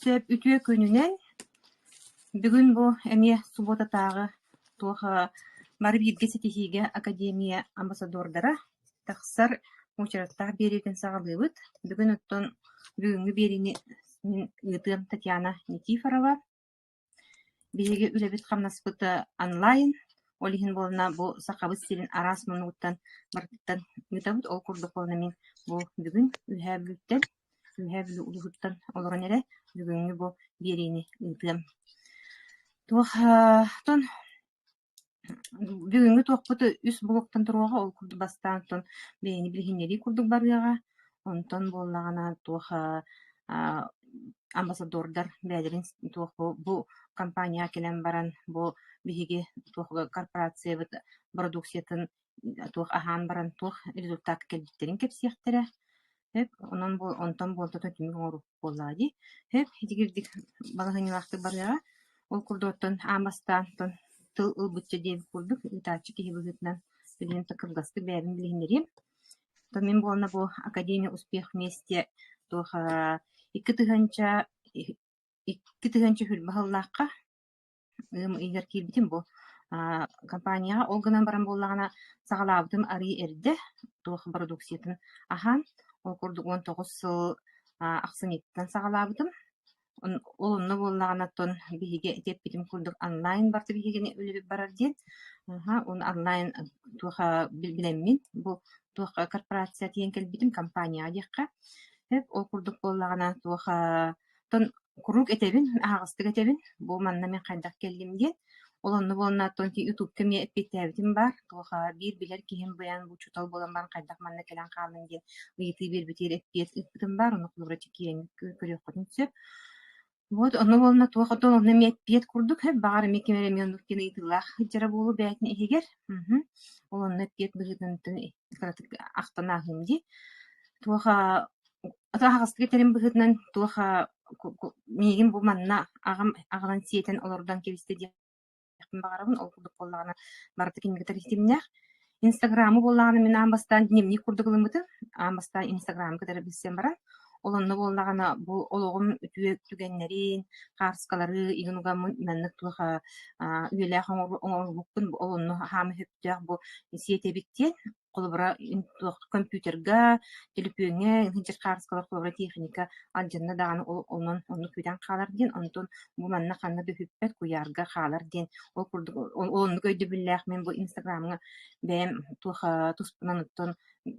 Сөп үтүө күнүнэн. Бүгүн бу эмиэ субуотатааҕы туох бары бииргэ ситиһиигэ Академия амбассадордара тахсар уочараттаах биэриитин саҕалыыбыт. Бүгүн оттон бүгүҥҥү биэриини мин ыытыам Татьяна Никифорова. Биһиги үлэбит-хамнаспыт онлайн, ол иһин буолна бу Сахабыт сирин араас муннугуттан барытыттан ыытабыт. Ол курдук буолна мин бу бүгүн Үөһээ Бүлүүттэн, Үөһээ Бүлүү улууһуттан олорон эрэ бүгүҥҥү бу биэриини ыытыам. Туох тон Бүгүҥҥү туохпут үс блоктан туруоҕа, ол курдук бастаан оттон бэйэни билиһиннэрии курдук барыаҕа, онтон буоллаҕына туох амбассадордар бэйэлэрин туох бу компанияҕа кэлэн баран бу биһиги туох корпорациябыт бородууксуйатын туох аһаан баран туох результат кэлбиттэрин кэпсиэхтэрэ. Сөп, онон бу онтон буолтата түмүк оҥоруу буоллаҕа дии. Сөп, итигирдик балаһыанньалаахтык барыаҕа. Ол курдук оттон аан бастаан оттон тыл ылбычча диэбит курдук ыытааччы киһи быһыытынан билигин кылгастык бэйэбин билиһиннэриэм. Оттон мин буолна бу Академия успех вместе туох 2000 2020 сыллаахха Ыам ыйыгар киирбитим бу компанияҕа. Ол гынан баран буоллаҕына саҕалаабытым арыый эрдэ, туох бородууксуйатын аһаан, ол курдук 19 сыл ахсынньыттан саҕалаабытым. Ол онно буоллаҕына оттон биһиги ити эппитим курдук онлайн барыта биһигини үлэбит барар диэн. Аһа, уонна онлайн туох билэммин бу туох корпорация тиийэн кэлбитим компанияҕа диэххэ. Ол курдук буоллаҕына туох Оттон куруук этэбин, аһаҕастык этэбин, бу манна мин хайдах кэллим диэн. Ол онно буолна оттон ютубка эмиэ эппиэттээбитим баар. Туох биир билэр киһим быйаан бу учуутал буолан баран хайдах манна кэлэн хааллыҥ диэн ыйытыы биэрбитигэр эппиэт ыыппытым баар. Ону холобура киирэн көрүөххүтүн сөп. Вот онно буолна туох оттон онно эмиэ эппиэт курдук баҕар эмиэ ким эрэ эмиэ оннук диэн ыйытыылаах сылдьара буолуо бэйэтин иһигэр. Ол онно эппиэт быһыытынан кыратык ахтан ааһыым дии. Туох аһаҕастык этэрим быһыытынан туох миигин бу манна аҕам аҕалан сиэтэн олордон кэбистэ диэхпин баҕарабын. Ол курдук буоллаҕына барыта кинигэ ситимнээх. Инстаграмы буоллаҕына мин аан бастаан дневник курдук ылыммытым. Аан бастаан Инстаграмы кытары билсэн баран, ол онно буоллаҕына бу олоҕум үтүө түгэннэрин, хаарыскалары игин угаммын маннык туох үйэлээх оҥорбуппун ол онно хаама сөптөөх бу сиэтэбит диэн Холобура, туох компьютерга, төлөпүөҥҥэ сылдьар хаарыскалар холобура техника алдьанна даҕаны ол онон оннук күүтэн хаалар диэн, онтон бу манна ханна да сүппэт куйаарга хаалар диэн ол курдук ол оннук өйдөбүллээх мин бу Инстаграмҥа бэйэм туох туспунан оттон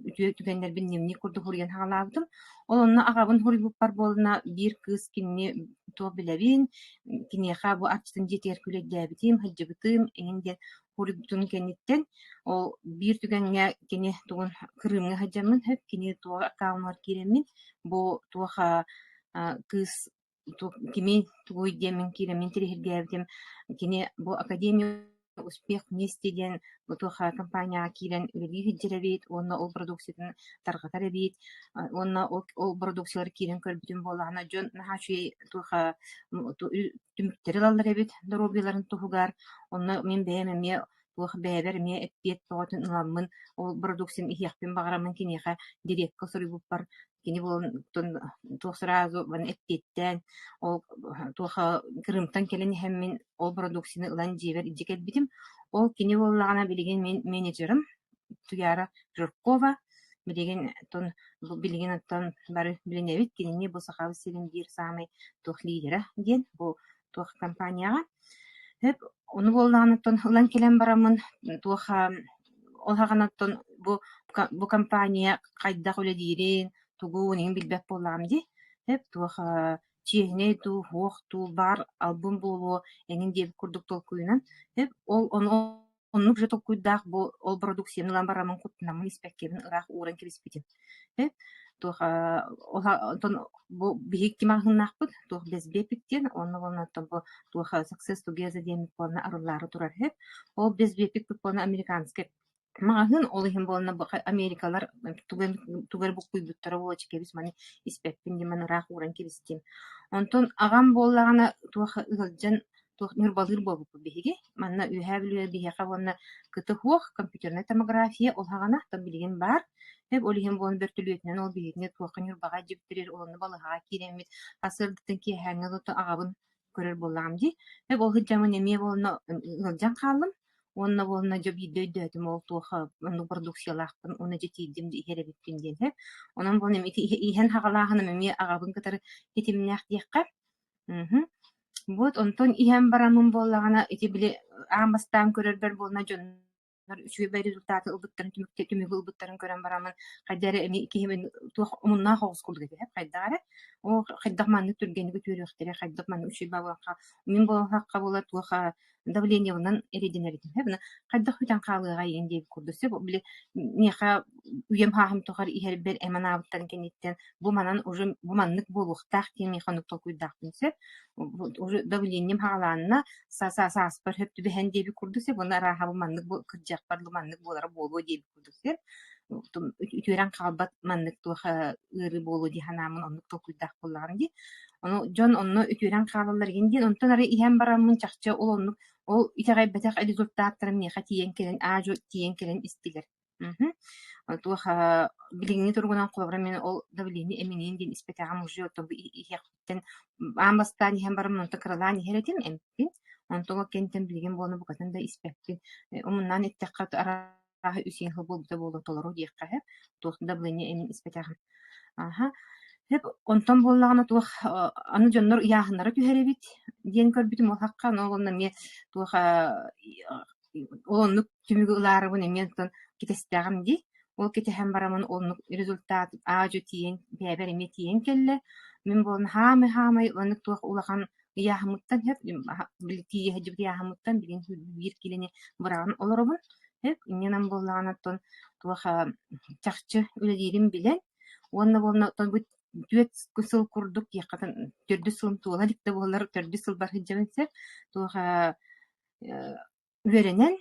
үтүө түгэннэрбин дневник курдук суруйан саҕалаабытым. Ол онно аҕабын суруйбуппар буолна биир кыыс кинини туох билэбин, киниэхэ бу арчытын дьиэтигэр күлэйдээбитим, сылдьыбытым эҥин диэн Хоруйбутун кэнниттэн ол биир түгэҥҥэ кини тугун Крымҥа сылдьаммын сөп, кини туох аккаунугар киирэммин бу туох кыыс кимий тугуй диэммин киирэммин тириһиргээбитим. Кини бу Академия успех вместе диэн бу туох компанияҕа киирэн үлэлии сылдьар эбит уонна ол продукциятын тарҕатар эбит уонна ол, ол продукциялары киирэн көрбүтүм буоллаҕына дьон наһаа үчүгэй туох түмүктэри ылаллар эбит доруобуйаларын туһугар. Онно мин бэйэм эмиэ туох бэйэбэр эмиэ эппиэт бөҕөтүн ыламмын, ол продукциям иһиэхпин баҕараммын киниэхэ дириэккэ суруйбуппар кини буолан туох сразу эппиэттээн ол туох Крымтан кэлэн иһэммин ол продукцияны ылан дьиэбэр илдьэ кэлбитим. Ол кини буоллаҕына билигин мин менеджерым Туяра Жиркова билигин оттон билигин оттон бары билинэбит кинини бу Сахабыт сирин биир саамай туох лидера диэн бу туох компанияҕа. Сөп ону буоллаҕына оттон ылан кэлэн бараммын туох ол саҕана оттон бу бу компания хайдах үлэлиирин тугун иҥин билбэт буоллаҕым дии. Сөп туох чиэһинэй дуу, суох дуу, баар албын буолуо эҥин диэбит курдук толкуйунан. Сөп ол ону Оннук же толкуйдаах бу ол бородууксуйаны ылан бараммын куттанаммын испэккэбин ыраах ууран кэбиспитим. Туох онтон бу биһиги ким аһыыннаахпыт туох безбепик диэн уонна уонна оттон бу туох Success Together диэн буолна арыллаары турар үһү. Ол безбепик буолна американскай маҕаһыын ол иһин буолна америкалар тугу тугу эрэ буккуйбуттара буолуо кэбис маны испэппин диэн маны ыраах ууран кэбистим. Онтон аҕам буоллаҕына туох ыалдьан туох Ньурбалыыр буолбуппут биһиги. Манна Үөһээ Бүлүүгэ биһиэхэ уонна КТ-һуох, компьютернай томография ол саҕана, оттон билигин баар. Ол иһин буолан бөртөлүөтүнэн ол биһигини туохха Ньурбаҕа илдьибиттэригэр олонно балыыһаҕа киирэммит сарсыардаттан киэһээҥҥи аҕабын көрөр буоллаҕым дии. Ол сылдьаммын эмиэ буолна ыалдьан хааллым уонна буолна дьэ биирдэ өйдөөтүм ол туох оннук бородууксуйалаахпын уонна дьэ тиийдим иһэр эбиппин диэн сөп. Онон буолан ити иһэн хаҕалааһыным эмиэ аҕабын кытары ситимнээх диэххэ. Мгм. Вот онтон иһэн бараммын буоллаҕына ити били аан бастаан көрөрбөр буолна дьон үчүгэй результаты ылбыттарын түмүккэ түмүгү ылбыттарын көрөн бараммын хайдах эрэ эмиэ киһи туох омуннаах оҕус курдук этэ хайдах эрэ оо хайдах маннык түргэнник үтүөрүөхтэрэ хайдах маннык үчүгэй буолуохха мин буолуохха буола туох давлениебынан эрэйдэнэр этим хайдах бүтэн хаалыаҕай иин диэбит курдук сөп били миэхэ үйэм хааһым тухары иһэрбэр эм анаабыттарын кэнниттэн бу манан уже бу маннык буолуохтаах диэн миэхэ оннук толкуйдаахпын сөп уже давлением хаалаанна сааспар сөп түбэһэн диэбит курдук сөп уонна арааһа бу маннык кырдьыахпар маннык буолара буолуо диэбит курдук сөп үтүөрэн хаалбат маннык туох ыарыы буолуо дии санааммын оннук толкуйдаах буоллаҕым дии. Ону дьон онно үтүөрэн хаалаллар игин диэн онтон арай иһэн бараммын чахчы ол оннук ол итэҕэйбэтэх результаттарым миэхэ тиийэн кэлэн аа-дьуо тиийэн кэлэн истилэр. Мгм. Туох билиҥҥи туругунан холобура мин ол давление эминиин диэн испэтэҕим уже оттон бу иһиэхпиттэн аан бастаан иһэн баран онтон кыралаан иһэр этим эмпин. Онтон ол кэнниттэн билигин буолан букатын да испэппин. Умуннаан эттэххэ арааһа үс сыл буолбута буолуо толору диэххэ сөп. Туох да давление эмин испэтэҕим. Аха. Сөп онтон буоллаҕына туох аны дьоннор ыйааһыннара түһэр эбит диэн көрбүтүм ол хахха ону уонна эмиэ туох ол оннук түмүгү ылаарыбын эмиэ онтон кэтэстэҕим дии. Ол кэтэһэн бараммын оннук результат аа-дьуо тиийэн бэйэбэр эмиэ тиийэн кэллэ. Мин буолан хаамай-хаамай оннук туох улахан ыйааһыммыттан сөп били тиийэ сылдьыбыт ыйааһыммыттан билигин биир киилэни быраҕан олоробун. Сөп инньэ буоллаҕына оттон туох чахчы үлэлиирин билэн уонна буолна оттон бу түөрт сыл курдук киэххэ төрдүс сылым туола илик да буоллар төрдүс сылбар сылдьабын сөп туох Үөрэнэн,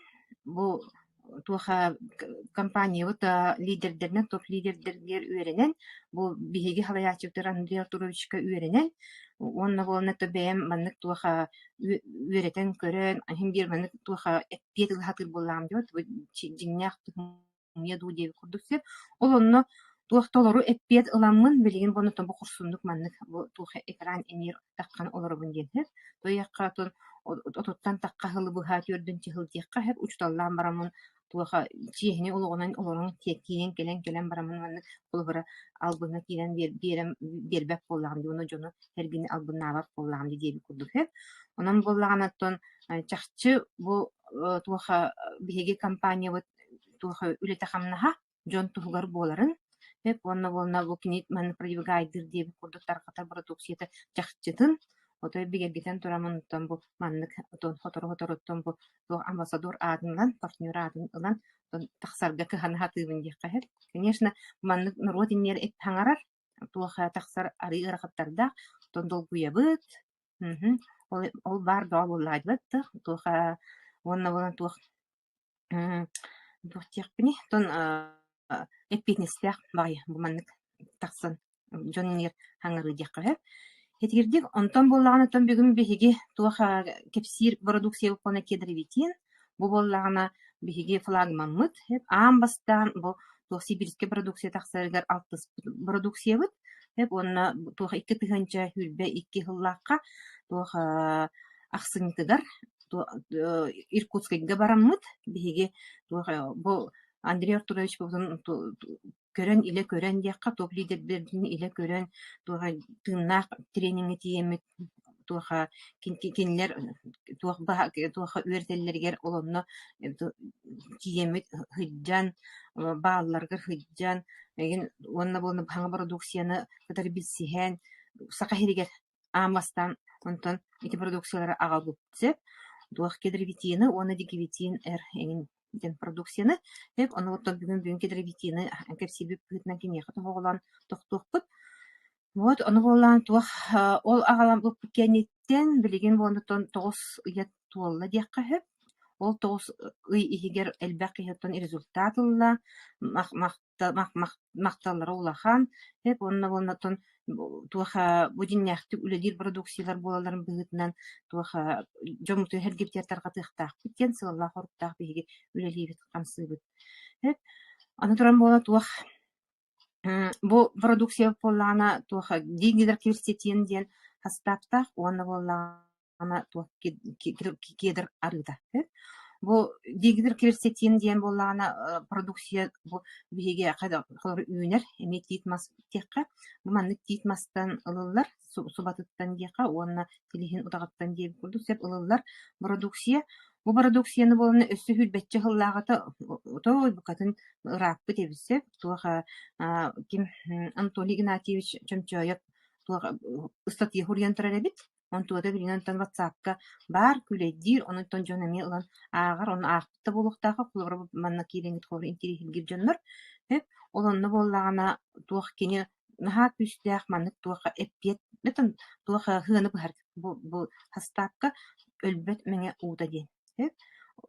бу туох компаниябыт лидердэринэн, топ-лидердэригэр үөрэнэн, бу биһиги салайааччыбытыгар Андрей Артуровичка үөрэнэн уонна буолан это бэйэм маннык туох үөрэтэн көрөн, иһин биир маннык туох эппиэт ыла сатыыр буоллаҕым дии, дьиҥнээх Умньа дуу диэбит курдук сөп. Ол онно туох толору эппиэт ыламмын, билигин бу онтон бу хорсуннук маннык бу туох экран эмиэр таххан олоробун диэн сөп. Туйахха отун отуттан тахха сылы быһа түөрдүн чыһыл диэххэ сөп. Учууталлаан бараммын туоха чиэһини олоҕунан олорон тиийэн кэлэн кэлэн бараммын маннык холобура албыҥҥа киирэн биэрэн биэрбэт буоллаҕым дии уонна дьону эргини албыннаабат буоллаҕым дии диэбит курдук сөп. Онон буоллаҕына оттон чахчы бу туоха биһиги компаниябыт туох үлэтэ-хамнаһа дьон туһугар буоларын сөп уонна буолна бу кини манна продвигайдыыр диэбит курдук тарҕатар бородууксуйата чахчытын отой бигэргитэн тураммын оттон бу маннык отон сотору-соторуттан бу туох амбассадор аатын ылан партнер аатын ылан тахсарга кыһана сатыыбын диэххэ сөп. Конечно, маннык норуот иннигэр саҥарар туох тахсар арыы ыарахаттардаах, оттон долгуйабыт, мхм ол ол баар бөҕө буоллаҕа туох уонна буолан туох Туох диэхпиний, оттон эппиэтинэстээх баҕайы бу маннык тахсан дьон иҥэр хаҥырыы диэххэ сөп. Итигирдик онтон буоллаҕына оттон бүгүн биһиги туох кэпсиир бородууксуйабыт уонна кедровитин бу буоллаҕына биһиги флагмаммыт аан бастаан бу туох сибирскэй бородууксуйа тахсарыгар алтыспыт бородууксуйабыт уонна туох 2022 сыллаахха туох ахсынньытыгар Иркутскайга бараммыт биһиги туох бу Андрей Артурович көрөн илэ көрөн диэххэ топ лидердэрбитин илэ көрөн туох тыыннаах трениҥҥэ тиийэммит туох кинилэр туох туох үөрэтэллэригэр ол онно тиийэммит сылдьан баалларыгар сылдьан эҥин уонна буолна саҥа бородууксуйаны кытары билсиһэн Саха сиригэр аан бастаан онтон ити продукциялары аҕалбыт сөп. Туох кедровитины уонна дигивитин эр эҥин диэн продукцияны сөп. Ону оттон бүгүн бүгүн кедровитины кэпсиирбит быһыытынан киниэхэ тоһоҕолоон тохтуохпут. Вот ону буоллаан туох ол аҕаламмыппыт кэнниттэн билигин буолан 9 ыйа туолла диэххэ сөп. Ол 9 ый иһигэр элбэх киһи оттон результат ылла, махталлара улахан. Сөп уонна уонна оттон туох бу дьиҥнээхтик үлэлиир бородууксуйалар буолалларын быһыытынан туох дьоммутун эргимтигэр тарҕатыахтаахпыт диэн сыаллаах-соруктаах биһиги үлэлиибит-хамсыыбыт. Сөп. Аны туран буола туох Бу продукция буоллаҕына туох дигидроклерсетин диэн састааптаах уонна буоллаҕына туох кедр арыыта. Бу дигидроклерсетин диэн буоллаҕына продукция бу биһиги үүнэр эмиэ тиит мас диэххэ. Бу маннык тиит мастан ылыллар субатыттан диэххэ уонна силиһин утаҕыттан диэбит курдук сөп ылыллар бородууксуйа. Бу бородууксуйаны буолан өссө сүүрбэччэ сыллааҕыта отой букатын ырааппыт эбит сөп. Туох ким Анатолий Игнатьевич Чөмчөөйөп туох ыстатыйа суруйан турар эбит. Онтуота билигин онтон ватсапка баар күүлэйдиир, онтон дьон эмиэ ылан ааҕар, ону аахпыт да буолуохтаах, холобура манна киирэҥҥит холобура интириэһиргиир дьоннор. Ол онно буоллаҕына туох кини наһаа күүстээх маннык туох эппиэт туох сыаны быһар бу бу састаапка өлбөт мэҥэ уута диэн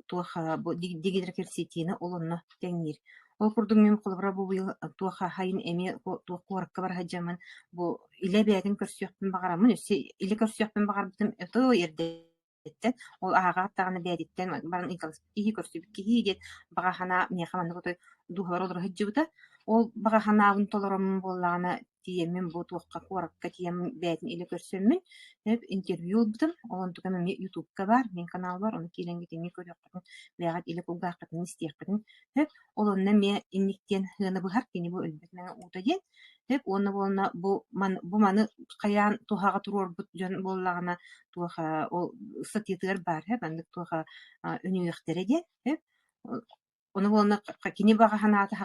туох бу дигидрокерсетины ол онно тэҥниир. Ол курдук мин холобура бу быйыл туох хайын эмиэ туох куоракка бара сылдьаммын бу илэ бэйэтин көрсүөхпүн баҕараммын өссө илэ көрсүөхпүн баҕарбытым өтөө эрдэ Ол ааҕаат даҕаны бэйэтиттэн баран ыйыталаспыт киһи, көрсүбүт киһи диэн баҕа санаа миэхэ маннык отой дууһабар олоро сылдьыбыта. Ол баҕа санаабын толороммун буоллаҕына тиийэммин бу туохха куоракка тиийэммин бэйэтин илэ көрсөммүн интервью ылбытым. Ол онтукам эмиэ ютубка баар, мин каналбар, ону киирэн итинник көрүөххүтүн, бэйэҕит илэ кулгааххытын истиэххитин сөп. Ол онно эмиэ инник диэн сыана быһар, кини бу өлбөт мэҥэ уута диэн. Сөп уонна буолна бу маны, бу маны хайаан туһаҕа туруорбут дьон буоллаҕына туох ол ыстатыйатыгар баар һэ маннык туох үнүйүөхтэрэ диэн һэ ону буолна кини баҕа санаата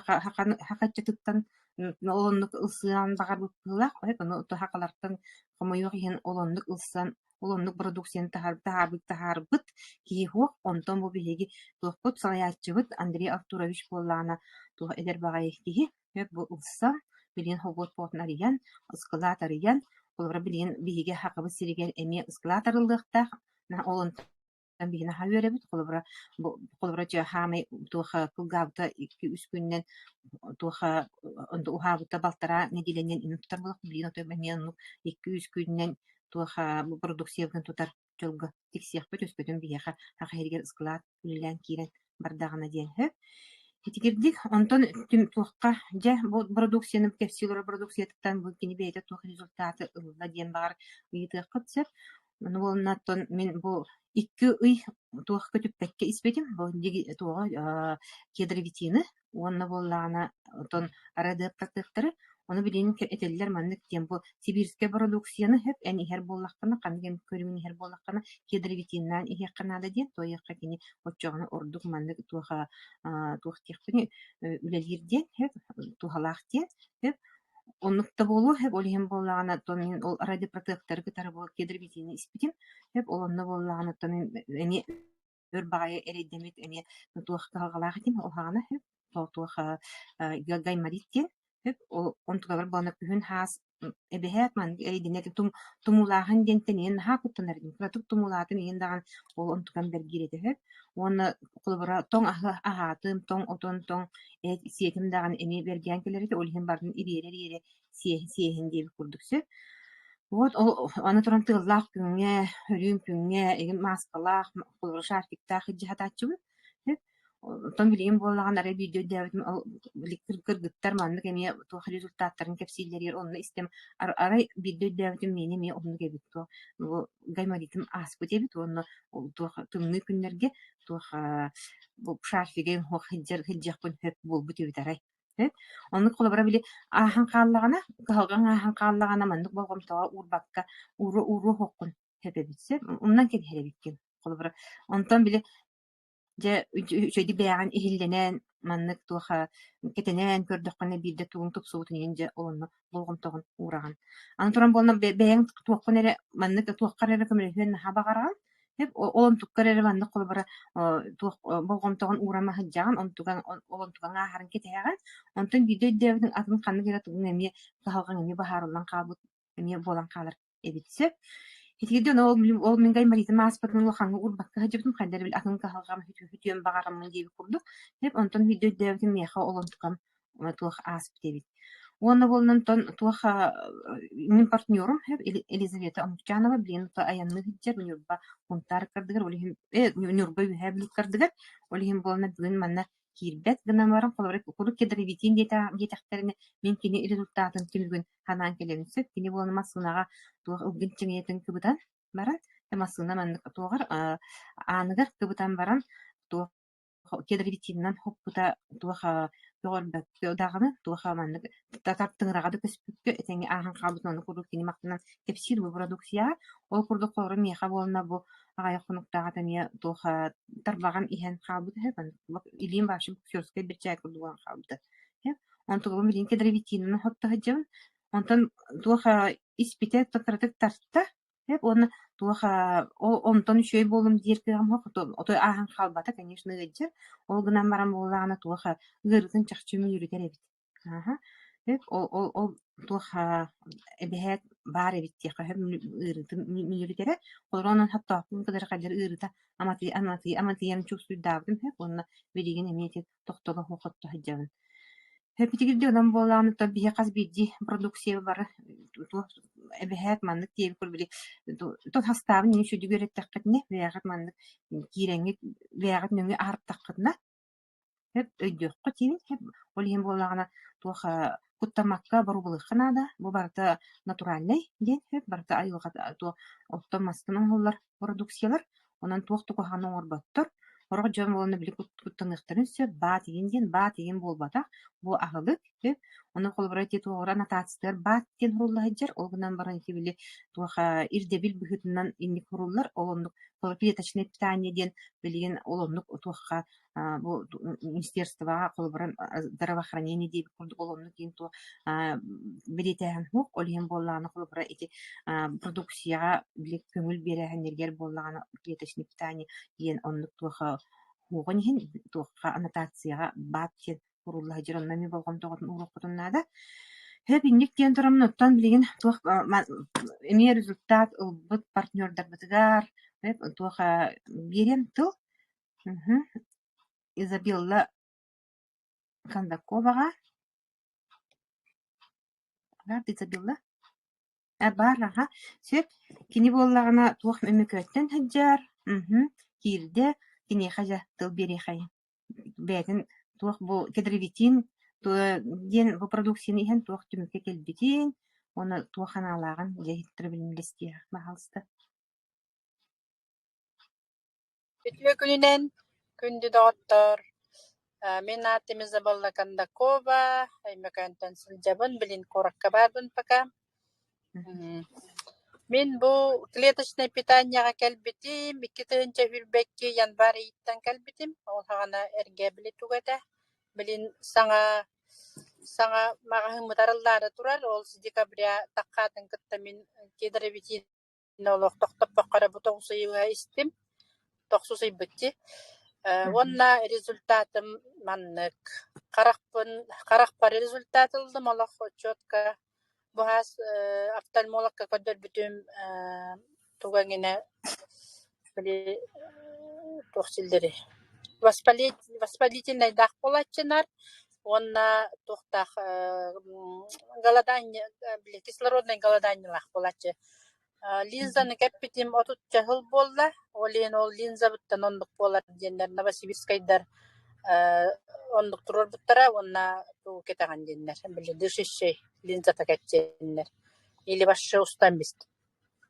хахаччытыттан ол оннук ылсыан баҕарбыт быһыылаах ону хахалартан хомойуох иһин ол оннук ылсан ол оннук продукцияны таһаарбыт таһаарбыт киһи суох онтон бу биһиги туохпут салайааччыбыт Андрей Артурович буоллаҕына туох эдэр баҕайы киһи бу ылсан билигин хобуот буотун арыйан ыскылаат арыйан холобура билигин биһиги Сахабыт сиригэр эмиэ ыскылаат арыллыахтаах ол онтон биһиги наһаа үөрэбит холобура бу холобура дьэ хаамай туох кылгаабыта 2-3 күнүнэн туох уһаабыта балтараа нэдиэлэнэн инник тутар буолуох билигин отой эмиэ оннук 2-3 күнүнэн туох бу продукциябытын тутар дьолго тиксиэхпит өскөтүн биһиэхэ саха иһигэр ыскылаат үлэлээн киирэн бардаҕына диэн сөп. Итигирдик онтон туохха дьэ бу продукцияны кэпсии олорор продукциятыттан бу кини бэйэтэ туох результаты ылла диэн баҕар ыйытыаххыт сөп. Ону буолна оттон мин бу 2 ый туох көтүппэккэ испитим бу туоҕа кедровитины уонна буоллаҕына оттон арадыаптатыахтары ону билигин этэллэр маннык диэн бу сибирскэй бородууксуйаны сөп эн иһэр буоллаххына ханнык эмит көрүҥүн иһэр буоллаххына кедровитиннаан иһиэххэ наада диэн туойуохха кини оччоҕуна ордук маннык туох туох диэхпиний үлэлиир диэн сөп туһалаах диэн сөп оннук да буолуо сөп ол иһин буоллаҕына то мин ол радиопротекторы кытары бу кедровитины испитим сөп ол онно буоллаҕына то мин эмиэ өр баҕайы эрэйдэммит эмиэ туох кыһалҕалаах этим уһаҕана сөп ол туох гайморит диэн сөп ол онтукабар буолана күһүн хаас эбэһээт маннык эрэйдэнэ тумуулааһын диэнтэн ийэн наһаа куттанар этим кыратык тумуулаатым ийэн даҕаны ол онтукам бэргиир этэ сөп уонна холобура тоҥ аһы аһаатым тоҥ отон тоҥ эт сиэтим даҕаны эмиэ бэргээн кэлэр этэ ол иһин барытын ириэрэ-ириэрэ сиэһин диэбит курдук сөп вот ол аны туран тыаллаах күҥҥэ, өрүүн күҥҥэ игин мааскалаах, холобура шарфиктаах илдьэ сатааччыбын. Оттон билигин буоллаҕына арай биирдэ өйдөөбүтүм ол били кыргыттар маннык эмиэ туох результаттарын кэпсииллэригэр онно истэм арай биирдэ өйдөөбүтүм миэнэ эмиэ оннук эбит туох бу гайморитым ааспыт эбит уонна ол туох тымныы күннэргэ туох бу шарфига суох сылдьар сылдьыахпын сөп буолбут эбит арай. Оннук холобура били ааһан хааллаҕына, кыһалҕаҥ ааһан хааллаҕына маннык болҕомтоҕо уурбакка ууруо уоһуоххун сөп эбит сөп умнан кэбиһэр эбиккин холобура. Онтон били дьэ үчүгэйдик бэйэҕин иһиллэнэн маннык туох кэтэнэн көрдөххүнэ биирдэ тугуҥ тупсубутун иһин дьэ ол онно болҕомтоҕун уураҕын. Аны туран буолла бэйэҥ туоххун эрэ маннык туоххар эрэ көмөлөһүөн наһаа баҕараҕын ол онтуккар эрэ маннык холобура туох болҕомтоҕун уурама сылдьаҕын, онтугаҥ ол онтугаҥ ааһарын кэтэһэҕин. Онтон биирдэ өйдөөбүтүҥ атын ханнык эрэ тугуҥ эмиэ кыһалҕаҥ эмиэ быһаарыллан хаалбыт эмиэ буолан хаалар эбит сөп. Итигирдэн ол ол мин гайморитым ааспытын улахаҥҥа уурбакка сылдьыбытым хайда эрэ атын кыһалҕам үтүөн баҕараммын диэбит курдук. Онтон биирдэ өйдөөбүтүм миэхэ ол онтукам туох ааспыт эбит. Уонна буолан онтон туох мин партнерум Елизавета Омукчанова билигин айанныы сылдьар Ньурба Хунтаар кардыгар, ол иһин Ньурба Үөһээ Бүлүү кардыгар, ол иһин буолан бүгүн манна киирбэт гынан баран, холобура, куруук кедровитин диэтэхтэринэ, мин кини результатын түмүгүн санаан кэлэбин сөп. Кини буолан массыынаҕа туох ылгын чиҥийэтин кыбытан баран, массыына маннык туоҕар ааныгар кыбытан баран туох кедровитинынан хоппута туох көҕөрбөккө даҕаны туох маннык тыҥыраҕа да көспүккэ этэҥҥэ ааһан хаалбытын ону курдук кини махтанан кэпсиир бу продукцияҕа. Ол курдук холобура миэхэ буолна бу аҕыйах хонуктааҕыта эмиэ туох тарбаҕым иһэн хаалбыт үһү илиим вообще боксерскай бэрчээкки курдук буолан хаалбыта. Онтугум билигин кедровитинынан хотто сылдьабын. Онтон туох испитэ кыратык тарта Сөп уонна туох ол онтон үчүгэй буоллум диир кыаҕым суох, отой ааһан хаалбата, конечно, ыалдьар. Ол гынан баран буоллаҕына туох ыарыытын чахчы мүлүрүтэр эбит. Ааһа. Сөп ол ол ол туох эбэһээт баар эбит диэххэ сөп ыарыытын мүлүрүтэрэ. Олору онон хоттоохпун кытары хайдах ыарыыта аматыйан чугсуйдаабытым сөп уонна билигин эмиэ ити тохтоло суох хотто сылдьабын. Эпитигирдии онон буоллаҕына то биһи хас биирдии продукция бары туох эбэһээт маннык диэбит курдук били тот хастаабын иҥин сүдүгү үөрэттэххитинэ бэйэҕит маннык киирэҥҥит бэйэҕит нөҥүө аһартаххытына сөп өйдүөххүт диибин сөп ол иһин буоллаҕына туох куттаммакка боруобалыахха наада бу барыта натуральнай диэн сөп барыта айылҕа туох оттон мастан оҥоһуллар продукциялар Онон туох да куһаҕаны оҥорботтор. Сорох дьон уонна били куттаныахтарын сөп, баат игин диэн, баат игин буолбатах, бу аһылык, Онон холобура ити туоҕура аннотациятыгар баат диэн сурулла сылдьар, ол гынан баран ити били туох ирдэбил быһыытынан инник суруллар, ол оннук клеточное питание диэн билигин ол оннук туохха бу министерствоҕа холобура здравоохранение диэбит курдук ол оннук диэн туох бэлиэтээһин суох, ол иһин буоллаҕына холобура ити продукцияҕа били көҥүл биэрээһиннэригэр буоллаҕына клеточное питание диэн оннук туох уоҕун иһин туохха аннотацияҕа баат диэн уурулла сылдьар онно эмиэ болҕомтоҕутун ууруоххутун наада. Сөп инник диэн тураммын оттон билигин туох эмиэ результат ылбыт партнердарбытыгар туох биэриэм тыл Изабелла Кондаковаҕа Баар Изабелла? Баар аха. Сөп. Кини буоллаҕына туох Өймөкөөттөн сылдьар, киирдэ, киниэхэ дьэ тыл биэриэхэйин. Бэйэтин туох бу кедровитин диэн бу продукцияны иһэн туох түмүккэ кэлбитин уонна туох анаалааҕын дьэ иһиттэрэ билимнэстиэх баһаалыста. Үтүө күнүнэн, күндү доҕоттор! Мин аатым Изабелла Кондакова, Өймөкөөнтөн сылдьабын, билин куоракка баарбын пока. Мин бу клеточнай питанияҕа кэлбитим, 2022 январь ыйыттан кэлбитим, ол саҕана эргэ били туга этэ, билин саҥа саҥа маҕаһыыммыт арыллаары турар, ол с декабря таххаатын кытта мин кедровитин Олох тохтоппокко эрэ бу тоҕус ыйга истим, тохсус ыйбыт дии. Уонна результатым маннык: харахпын харахпар результат ыллым олох четко бу хаас офтальмологка көрдөрбүтүм туга эҥинэ били туох силлэрий воспалительнайдаах буолааччынар уонна туохтаах голодание били кислороднай голоданиелаах буолааччы. Линзаны кэппитим 30 сыл буолла, ол иһин ол линзабыттан оннук буолар диэннэр новосибирскайдар оннук туруорбуттара уонна тугу кэтэҕин диэннэр, били дышащай линзата кэпсээннэр или вообще устан бист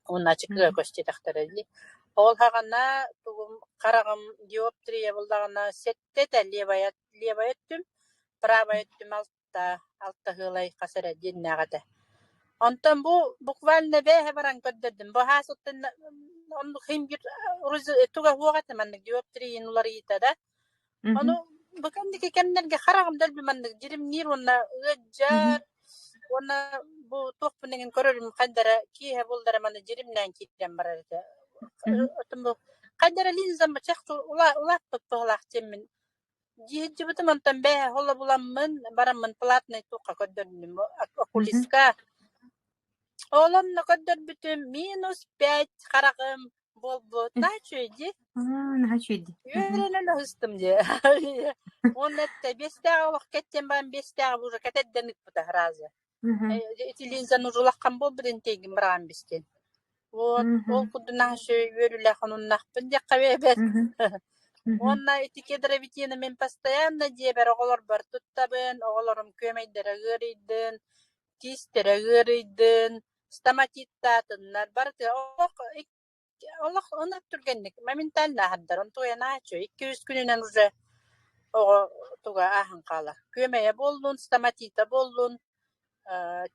уонна ачыкыга көстүөтэхтэрэ дии. Ол саҕана тугум хараҕым диоптрия буоллаҕына сэттэ этэ левая левая өттүм, правая өттүм алта сыалай хас эрэ диэннээх этэ. Онтон бу буквально бээһэ баран көрдөрдүм. Бу хаас оттон оннук иһин биир туга суох этэ маннык диоптрийын уларыйыыта да. Ону бу кэнники кэмнэргэ хараҕым дэлби маннык дьиримниир уонна ыалдьар уонна бу туохпун эҥин көрөрүм хайдара киэһэ буоллар маны дьиримнээн киирэн барар этэ. Оттон бу хайдара линзам чахчы улааппыт быһыылаах диэммин Дии сылдьыбытым, онтон бээ, холобуламмын, бараммын платнай туохха көрдөрүннүм, окулистка. Ол онно көрдөрбүтүм -5 хараҕым буолбут. Наһаа үчүгэй дии. Наһаа үчүгэй дии. Үөрэнэн аһыстым дии. Уонна эттэ биэстээҕи олох кэттиэн баран биэстээҕи уже кэтэрдэн ыыппыта сразу. Ити линзаны уже улахан буолбут интиэгин быраҕан бистин. Вот, ол курдук наһаа үчүгэй үөрүүлээх онуннахпын диэххэ бэйэбэр. Уонна ити кедровитины мин постоянно дьиэбэр оҕолорбор туттабын, оҕолорум күөмэйдэрэ ыарыйдын, тиистэрэ ыарыйдын, стоматиттаатыннар, барыта олох олох ынырык түргэнник моментально аһардар, онтуойа наһаа үчүгэй, 2-3 күнүнэн уже оҕо туга ааһан хаалар. Күөмэйэ буоллун, стоматита буоллун,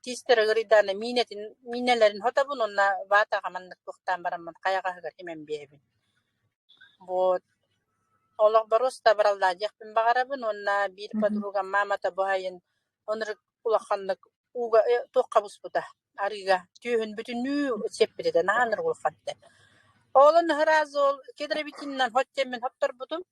тиистэрэ ыарыйдаҕына миинэтин миинэлэрин хотобун уонна ватаҕа маннык туохтаан бараммын хайаҕаһыгар имэн биэрэбин. Вот. Олох боруоста абыраллаа диэхпин баҕарабын уонна биир подругам маамата бу сайын ынырык улаханнык ууга туохха буспута арыыга түөһүн бүтүннүү сиэппит этэ наһаа ынырык улахан этэ. Ол сразу ол кедровитинынан хот диэммин хотторбутум.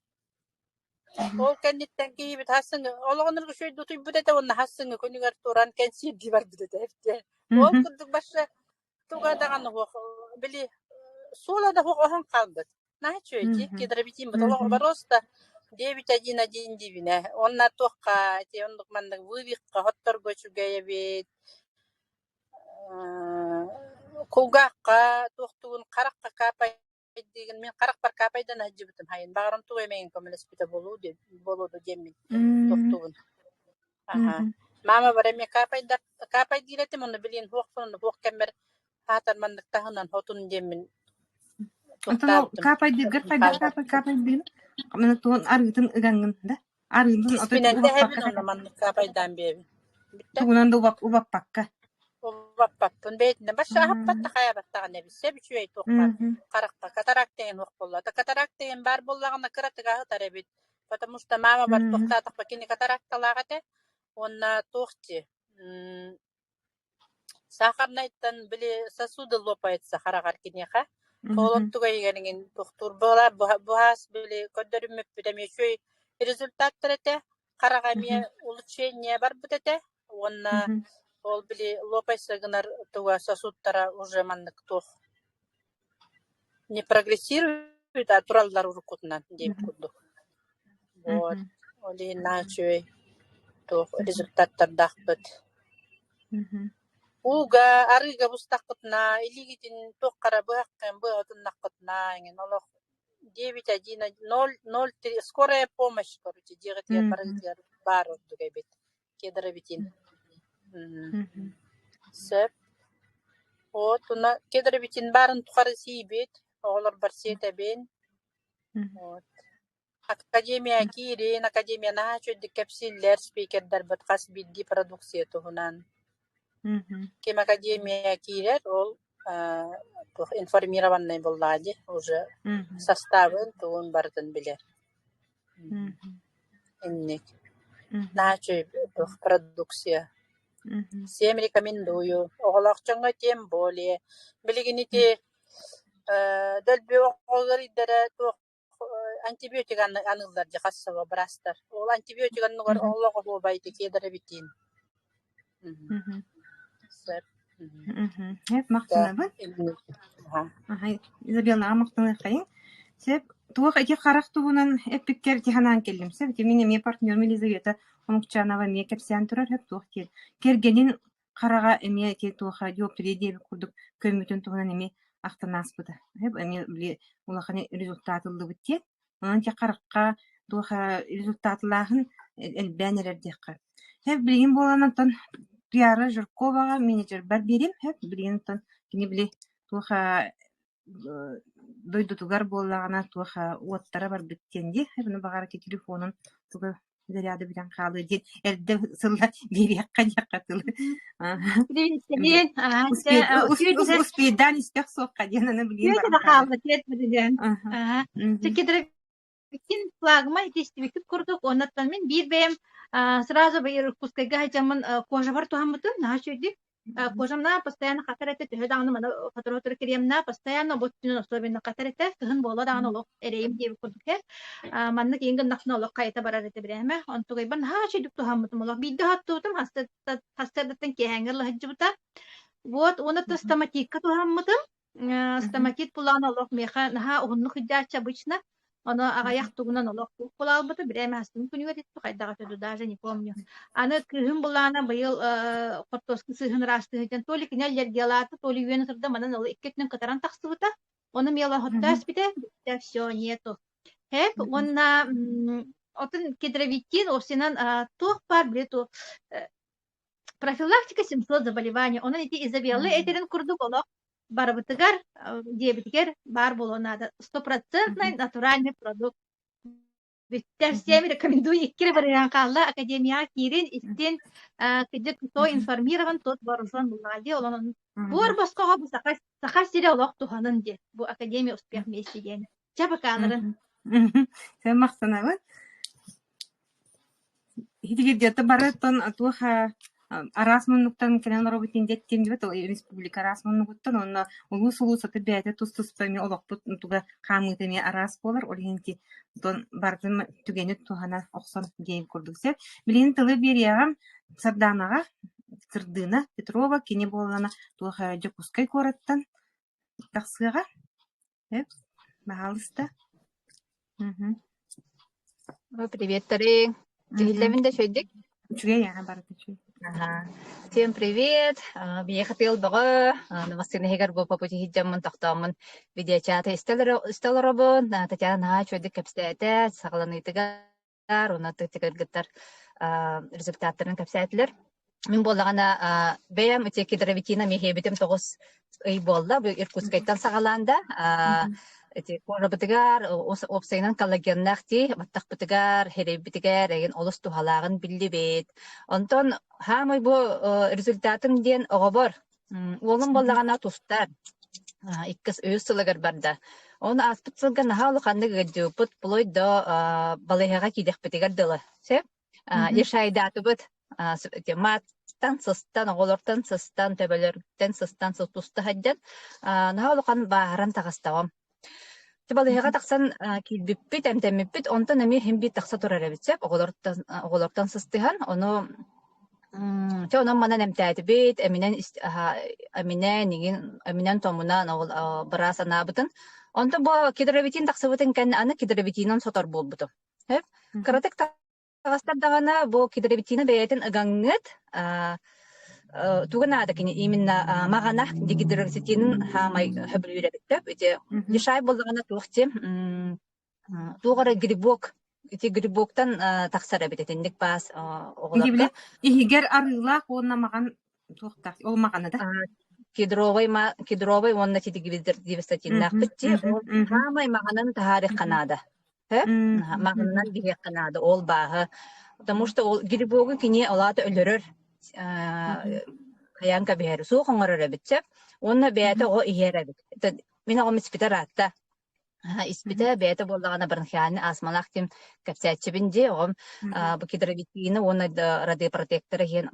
Ол кэнниттэн киһибит хассыҥы олоҕун үчүгэй утуйбут этэ уонна хассыҥы күнүгэр туран кэнсиэрдии барбыт этэ эбит. Ол курдук барса туга даҕаны суох били суола да суох оһон хаалбыт. Наһаа үчүгэй дии кедровитин олох боруоста 9-1-1 диибинэ. Уонна туохха ити оннук маннык вывихха хотторго үчүгэй эбит. Кулгаахха туохтугун харахха капай Диигин мин харахпар каапайдан сылдьыбытым хайын баҕарым тугу эмэйин көмөлөспүтэ буолуо диэн буолуо дуо диэммин тохтуубун. Аһаа. Маама бар эмиэ каапайдар каапайдыыр этим онно билигин суохпун онно суох кэммэр аатар маннык таһынан хотун диэммин Онтон ол тохтообутум. каапайдыыргар хайдах Хаалбат. каапайдыыргын маны тугун арыытын ыгаҥҥын да арыытын отой Испинэн убаппакка тэһэбин онно маннык каапайдаан биэбин. Бүттэ. тугунан да убаппакка. Убаппаппын бэйэтинэн барса аһаппат да хайаабаттаҕына эбит сөп үчүгэй туохха харахха катаракт деген суох буолла да катаракт деген баар буоллаҕына кыратык аһытар эбит потому что мама бар туохтаатахпа кини катаракталаах этэ уонна туох дии сахарнайтан били сосуды лопается хараҕар киниэхэ ол онтуга иһигэр туохтуур буола буһаас били көрдөрүммүппүт эмиэ үчүгэй результаттар этэ хараҕа эмиэ улучшение барбыт этэ уонна ол били лопайса гынар туга сосудтара уже маннык туох не прогрессирует, а тураллар уруккутунан диэбит курдук. Вот. Ол иһин наһаа үчүгэй туох результаттардаахпыт. Ууга, арыыга бустаххытына, илиигитин туохха эрэ быһаххын быһа туннаххытына эҥин олох 9-1-0-0-3 скорая помощь короче дьиэҕитигэр барыгытыгар баар ордук эбит кедровитин. Сөп. Вот уна кедровитин баарын тухары сиибит, оҕолорбор сиэтэбин. Вот. Академия киирин, академия наһаа үчүгэйдик кэпсииллэр спикердарбыт хас биирдии продукция туһунан. Ким академия киирэр, ол туох информированный буоллаҕа дии, уже составын, тугун барытын билэр. Инник. Наһаа үчүгэй туох продукция. Всем рекомендую. Оҕолоох дьоҥҥо тем более. Билигин ити дөлбү оҕолор ыйдара туох антибиотик аныыллар дии хас сыл быраастар. Ол антибиотик оннугар олох оһуобай ити кедровитин. Сөп. Сөп махтанабын. Изабеллаҕа махтаныаххайыҥ. Сөп туох ити харах туһунан эппиккэр ити санаан кэллим. Сөп ити мин эмиэ партнерым Елизавета Омукчанова эмиэ кэпсээн турар. Сөп туох диэн кэргэнин хараҕа эмиэ ити туоха диоптрия диэбит курдук көммүтүн туһунан эмиэ ахтан ааспыта. Эмиэ били улахан результат ыллыбыт диэн. Онон ити харахха туох результатлааһын элбээн эрэр диэххэ. Һэп билигин буолан оттон Туяра Жирковаҕа менеджербар биэрим. Һэп билигин оттон кини били туох дойдутугар буоллаҕына туох уоттара барбыт диэн дии. Ону баҕар ити телефонун тугу заряда бүтэн хаалыа диэн эрдэ сылла биэриэххэ диэххэ тылы. Успейдаан истэх суохха диэн аны билигин баран хаалла. Иккин флагма итистибиккит курдук, оннуттан мин биир бэйэм сразу Иркутскайга сылдьаммын кожабар туһаммытым, наһаа үчүгэйдик. Кожам на постоянно хатар этэ, төһө даҕаны маны сотору-сотору кириэмнэ, постоянно бу өттүнэн особенно хатар этэ, кыһын буолла даҕаны олох эрэйим диэбит курдук этэ. Маннык иин гыннахпына олох хайыта барар этэ бирээмэ. Онтугайбар наһаа үчүгэйдик туһаммытым олох. Биирдэ уһаттыбытым, сарсыардаттан киэһээҥҥэ ыла сылдьыбыта. Вот, уонна стоматикка туһаммытым. Стоматит булаан олох миэхэ наһаа уһуннук сылдьааччы обычно. Ону аҕыйах тугунан олох туох булаалбыта, бирээмэ астын күнүгэр итти хайдах этэ ду даже не помню. Аны кыыһым булаана быйыл хортуоска сыыһын ыраастыы сылдьан то ли кини аллергиялаата, то ли үөн ытырда, манан ол икки өттүнэн кытаран тахсыбыта. Ону миэла хотто испитэ, бүттэ, все, нету. Хэп уонна отун кедровитин осинан туох баар били ту профилактика 700 заболеваний. Онон ити Изабелла этэрин курдук олох барыбытыгар диэбитигэр баар буолуон наада. Стопроцентный натуральный продукт. Бүттэ. Всем рекомендую. Икки эрэ барыйан хаалла. Академияҕа киирин, истин, кырдьык кто информирован, тот вооружен буоллаҕа дии. Онон буор босхоҕо бу саха, саха сирэ олох туһанын диэн. Бу Академия успех вместе диэн. Чэ, бакааларын. Сен махтанабын. Итигирдиэттэ барыттан туох араас муннуктан кэлэн олоробут диэн диэбит республика араас муннугуттан уонна улуус-улуус аты бэйэтэ тус-туспа эмиэ олохпут туга хаамыыта эмиэ араас буолар. Ол иһин ити барытын түгэни туһана охсон диэн курдук сөп. Билигин тылы биэриэҕим Сардаанаҕа Сырдыына Петрова кини буоллаҕына туох Дьокуускай куораттан тахсыаҕа. Баһаалыста. Приветтарыҥ. Иһиллэбин да үчүгэйдик? Үчүгэй аҕа барыта үчүгэй. Аха. Всем привет! Биһиэхэ тыал бөҕө. Массыына иһигэр бу по пути сылдьаммын тохтооммун видеочаты истэ олоробун. Татьяна наһаа үчүгэйдик кэпсээтэ. Саҕаланыытыгар уонна кыргыттар результаттарын кэпсээтилэр. Мин буоллаҕына бэйэм ити кедровитина миэһиэбитим 9 ый буолла. Бу Иркутскайтан саҕалаан да ити кожабытыгар уопсайынан коллагеннаах дии баттахпытыгар, хэрэйбитигэр эйин олус туһалааҕын биллибит. Онтон хаамай бу результатым диэн оҕобор уолум буоллаҕына тустар иккис үһүс сылыгар барда. Оны ааспыт сылга наһаа улаханнык ыалдьыбыппыт, вплоть до балыыһаҕа киириэхпитигэр дылы. Сөп? Лишайдаатыбыт мааттан сыстан, оҕолортон сыстан, төбөлөрүттэн сыстан туста сылдьан наһаа улахан бааһыран таҕыстаҕым. Балыыһаҕа тахсан киирбиппит, эмтэммиппит, онтон эмиэ иһин биир тахса турар эбит сөп оҕолортон оҕолортон сыстыһан, ону чэ онон манан эмтээтибит, эминэн эминэн игин эминэн томунан ол быраас анаабытын. Онтон бу кедровитин тахсыбытын кэннэ аны кедровитинан сотор буолбутум. Сөп. Кыратык таҕыстар даҕаны бу кедровитина бэйэтин ыгаҥҥыт тугу наада кини именно маҕана дигидроцитинын хаамай хөбүлүүр эбит сөп. Ити лишай буоллаҕына туох ти туох эрэ грибок ити грибоктан тахсар эбит итинник баас оҕолорго. Иһигэр арыылаах уонна маҕан туохтаах ол маҕана да? Кедровый кедровый уонна тидигибистатиннаахпыт ти ол хаамай маҕанан таһаарыахха наада. Сөп? Маҕанынан биһиэххэ наада ол бааһы. Потому что ол грибогу кини ол аата өлөрөр хайаан кэбиһэр суох оҥорор эбит сөп. Уонна бэйэтэ оҕо иһэр эбит. Мин оҕом испитэ ыраатта. Испитэ бэйэтэ буоллаҕына бронхиальный астмалаах диэн кэпсээччибин дии оҕом бу кедровитины уонна радиопротектора иһэн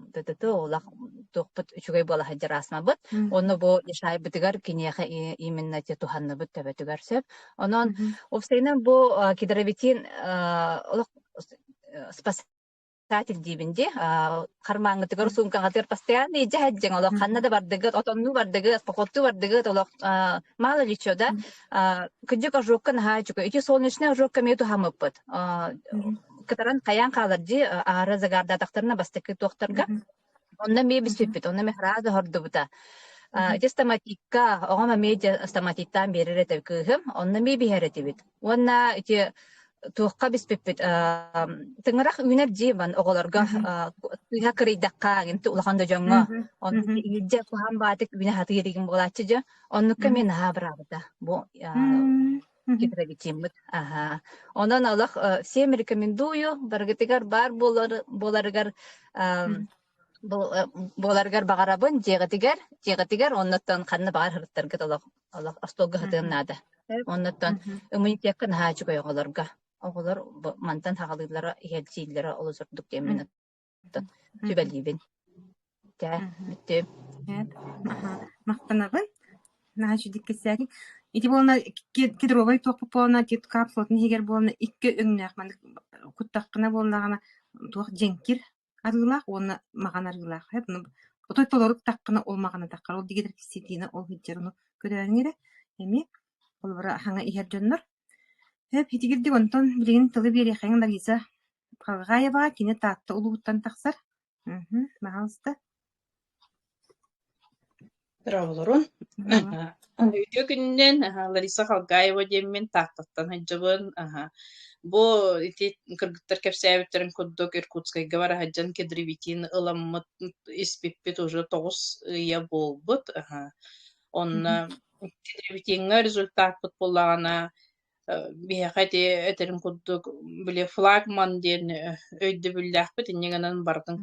олох туохпут үчүгэй буола сылдьар астмабыт. Онно бу лишайбытыгар киниэхэ именно туһанныбыт төбөтүгэр сөп. Онон уопсайынан бу кедровитин олох спасатель диибин дии. Хармааҥҥытыгар, суумкаҕытыгар постоянно илдьэ сылдьыҥ олох ханна да бардыгыт, отоннуу бардыгыт, походтуу бардыгыт олох мало ли чё да. Кырдьык ожогка наһаа үчүгэй. Ити солнечный ожогка эмиэ туһаммыппыт. Кытаран хайаан хаалар дии, аара загардаатахтарына бастакы туохтарга. Онно эмиэ бүспүппүт, онно эмиэ сразу оһордубута. Ити стоматикка, оҕом эмиэ дьэ стоматиктаан биэрэр этэ кыыһым, онно эмиэ биһэр этибит. Уонна ити туохха биспиппит тыҥырах үүнэр дии ман оҕолорго сыыһа кырыйдахха улахан да дьоҥҥо онно иһирдьэ куһаҕан баатык үүнэ сатыыр игин буолааччы дьэ оннукка эмиэ наһаа быраабыта бу Кедровитиммыт. Аха. Онон олох всем рекомендую барыгытыгар баар буолар буоларыгар буоларыгар баҕарабын дьиэҕитигэр дьиэҕитигэр оннуттан ханна баҕар сырыттаргыт олох олох остуолга сытыан наада. Оннуттан иммунитекка наһаа үчүгэй оҕолорго. Оҕолор мантан саҕалыыллара иһэлдьииллэрэ олус ордук диэммин сүбэлиибин. Чэ, бүттүм. Махтанабын. Наһаа үчүгэй кэпсээтиҥ. Ити буолна кедровай туохпут буолна капсулатын иһигэр буолна икки өҥнөөх маннык куттаххына буоллаҕына туох дьэҥкир арыылаах уонна маҕан арыылаах. Отой толору куттаххына ол маҕана таххар ол дигидеркситина ол сылдьар ону көрөөрүҥ эрэ эмиэ холобура хаҥа иһэр дьоннор. Сөп итигирдик онтон билигин тылы биэриэххэҥ Лариса Халгаеваҕа кини Таатта улууһуттан тахсар. Мм, пожалуйста. Дорооболорун. Үтүө күнүнэн Лариса Халгаева диэммин Тааттаттан сылдьабын. Бу ити кыргыттар кэпсээбиттэрин курдук Иркутскайга бара сылдьан кедровитин ыламмыт испиппит уже 9 ыйа буолбут. Онно кедровитиҥҥа результаппыт буоллаҕына биһиэхэ ити этэрин курдук били флагман диэн өйдөбүллээхпит инньэ гынан барытын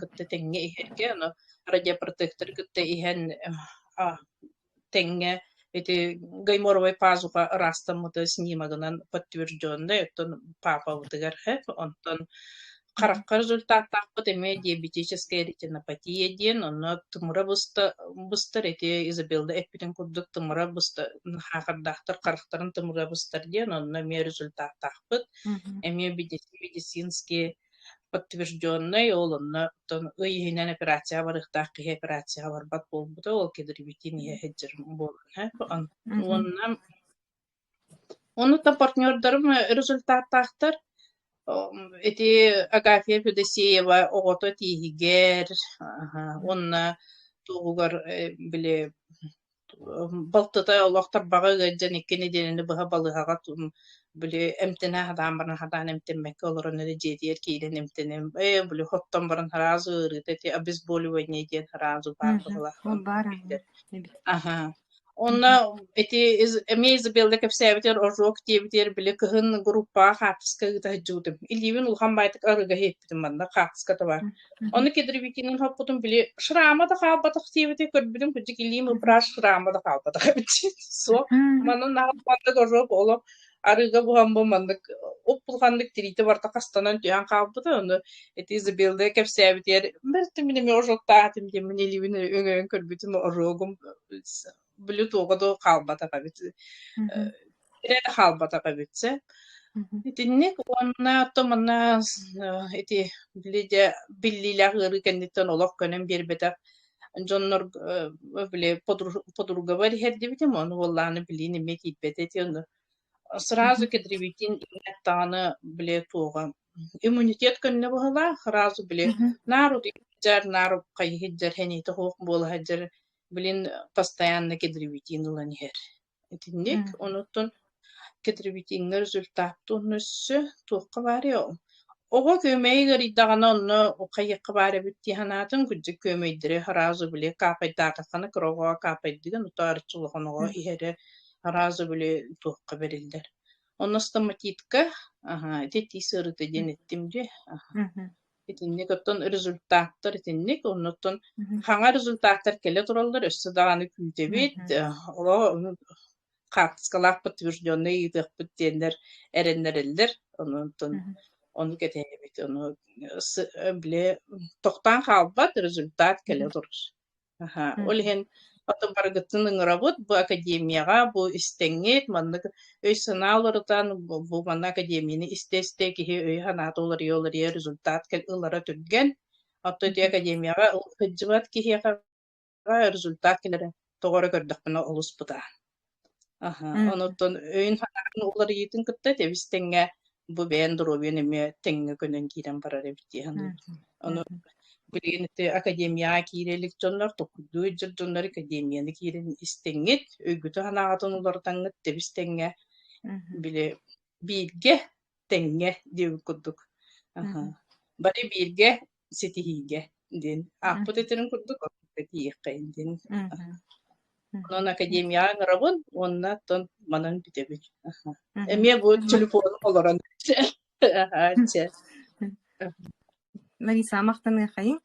кытта тэҥҥэ иһэргэ, ону радиопротекторы кытта иһэн тэҥҥэ ити гайморовай пазуха ыраастаммыта снимогынан подтвержденный, оттон папабытыгар хэп, онтон харахха результаттаахпыт эмиэ диабетическая ретинопатия диэн, онно тымыра быста быстар ити Изабелла эппитин курдук тымыра быста хаахардаахтар харахтарын тымыра быстар диэн, онно эмиэ результаттаахпыт, эмиэ медицинский подтвержденный, ол онно оттон ый иһинэн операцияҕа барыахтаах киһи операцияҕа барбат буолбута, ол кедрибитин иһэ сылдьар буолан уонна онно партнердарым результаттаахтар. Ити Агафья Федосеева оҕото тииһигэр уонна туоҕугар били Балтыта олох тарбаҕа ыалдьан икки нэдиэлэни быһа балыыһаҕа били эмтэнэ сатаан баран сатаан эмтэммэккэ олорон эрэ дьиэтигэр киирэн эмтэнэн ээ били хоттон баран сразу ыарыыта ити обезболивание диэн сразу баар быһыылаах Ол баар эбит. Аһа. Онно ити эмиэ Изабелла кэпсээбитигэр ожог диэбитигэр били кыһын группаҕа хаартыска ыыта сылдьыбытым. Илиибин улахан баайдык арыыга иһиппитим манна хаартыската баар. Ону кедровикинын хоппутум били шрама да хаалбатах диэбити көрбүтүм кырдьык илиим ыпыраас шрама да хаалбатах эбит. Суох. Манан маннык ожог олох арыыга буһан бу маннык уп-улаханнык тириитэ барыта хастанан түһэн хаалбыта. Ону ити Изабелла кэпсээбитигэр бэрт мин эмиэ ожогтаатым диэммин илиибин өҥөйөн көрбүтүм ожогум били туоҕа да хаалбатах эбит. Эрэ да хаалбатах эбит сэ. Итинник уонна оттон манна ити били дьэ биллиилээх ыарыы кэнниттэн олох көнөн биэрбэтэх дьоннор били подругабар иһэрдибитим, ону буоллаҕына билиин эмиэ киирбэтэ ити ону сразу кедревитин иҥэт даҕаны били туоҕа иммунитет көннө быһыылаах, сразу били наар утуйар, наар хайыһыдьар, сэниэтэ суох буола сылдьар, билин постоянно кедревитин ылан иһэр. Итинник, онуттан кедревитиҥҥэ результаттуун өссө туохха баарый оҕо күөмэйи ыарыйдаҕына онно хайыахха баар эбит дии санаатым, кырдьык күөмэйдэри сразу били каапайдаатаххына кыра оҕоҕо каапайдыгын, утаарыччы улахан оҕо иһэрэ сразу били туохха бэриллэр. Онно стоматитка, аһа, ити тиис ыарыыта диэн эттим дии, Итинник оттон результаттар итинник, оннуттан хаҥа результаттар кэлэ тураллар, өссө даҕаны күүтэбит, олоо хаартыскалаах подтвержденный ыытыахпыт диэннэр эрэннэрэллэр, онтон ону кэтэһэбит, ону били тохтоон хаалбат результат кэлэ турар. Аһа, ол иһин атын барыгытын ыҥырабыт бу академияҕа, бу истэҥҥит, маннык өй-санаа уларытан, бу, бу манна академияны истэ-истэ киһи өйө-санаата уларыйа-уларыйа результат ылара түргэн. Оттон ити академияҕа сылдьыбат киһиэхэ результат кэлэрэ тоҕо эрэ көрдөхпүнэ олус бытаан. Аһа, онуттан өйүн-санаатын уларыйыытын кытта тэбис-тэҥҥэ бу бэйэн доруобуйан эмиэ тэҥҥэ көнөн киирэн барар эбит дии саныыбын. Ону билигин ити академияҕа киирэ илик дьоннор, толкуйдуу илдьэр дьоннор академияны киирэн истэҥҥит, өйгүтүн-санааҕытын уларытаҥҥыт тэбис-тэҥҥэ били бииргэ тэҥҥэ диэбит курдук. Аһа. Бары бииргэ ситиһиигэ диэн ааппыт этэрин курдук оннукка тиийиэххэйин диэн. Онон академияҕа ыҥырабын уонна оттон манан бүтэбин. Эмиэ бу телефону олорон чэ. Лариса махтаныахайыҥ.